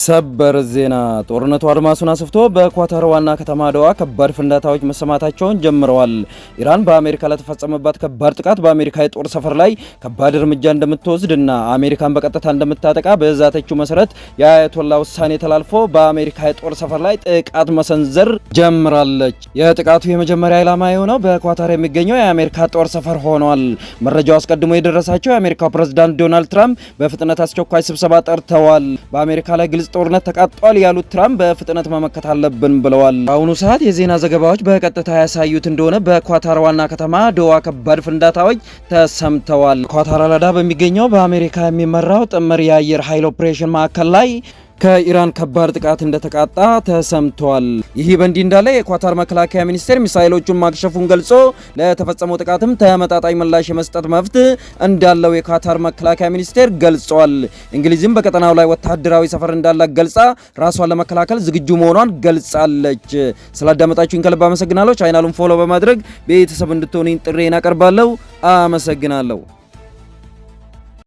ሰበር ዜና! ጦርነቱ አድማሱን አስፍቶ በኳታር ዋና ከተማ ዶሃ ከባድ ፍንዳታዎች መሰማታቸውን ጀምረዋል። ኢራን በአሜሪካ ለተፈጸመባት ከባድ ጥቃት በአሜሪካ የጦር ሰፈር ላይ ከባድ እርምጃ እንደምትወስድ እና አሜሪካን በቀጥታ እንደምታጠቃ በዛተችው መሰረት የአያቶላ ውሳኔ ተላልፎ በአሜሪካ የጦር ሰፈር ላይ ጥቃት መሰንዘር ጀምራለች። የጥቃቱ የመጀመሪያ ኢላማ የሆነው በኳታር የሚገኘው የአሜሪካ ጦር ሰፈር ሆኗል። መረጃው አስቀድሞ የደረሳቸው የአሜሪካው ፕሬዝዳንት ዶናልድ ትራምፕ በፍጥነት አስቸኳይ ስብሰባ ጠርተዋል። በአሜሪካ ላይ ግልጽ ጦርነት ተቃጧል ያሉት ትራምፕ በፍጥነት መመከት አለብን ብለዋል። በአሁኑ ሰዓት የዜና ዘገባዎች በቀጥታ ያሳዩት እንደሆነ በኳታር ዋና ከተማ ዶሃ ከባድ ፍንዳታዎች ተሰምተዋል። ኳታር አላዳ በሚገኘው በአሜሪካ የሚመራው ጥምር የአየር ኃይል ኦፕሬሽን ማዕከል ላይ ከኢራን ከባድ ጥቃት እንደተቃጣ ተሰምቷል። ይህ በእንዲህ እንዳለ የኳታር መከላከያ ሚኒስቴር ሚሳይሎቹን ማክሸፉን ገልጾ ለተፈጸመው ጥቃትም ተመጣጣኝ ምላሽ የመስጠት መብት እንዳለው የኳታር መከላከያ ሚኒስቴር ገልጿል። እንግሊዝም በቀጠናው ላይ ወታደራዊ ሰፈር እንዳላት ገልጻ ራሷን ለመከላከል ዝግጁ መሆኗን ገልጻለች። ስላዳመጣችሁኝ ከልብ አመሰግናለሁ። ቻናሉን follow በማድረግ ቤተሰብ እንድትሆኑኝ ጥሪዬን አቀርባለሁ። አመሰግናለሁ።